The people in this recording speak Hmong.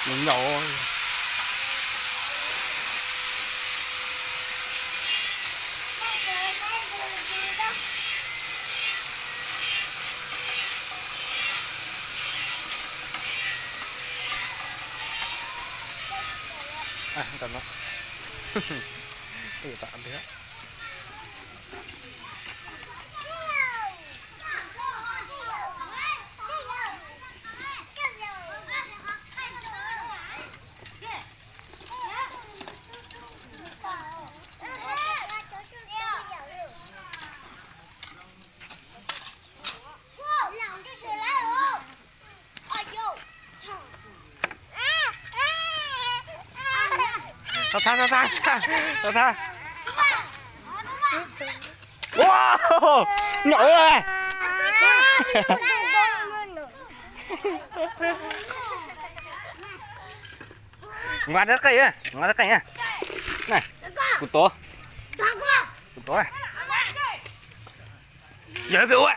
Nyaum nyaum. Tau thab, tau thab, tau thab. Ua, nyaum lawm. Nqa rab qeej, nqa rab qeej. Kuv tuav, kuv tuav. Yog peb ua.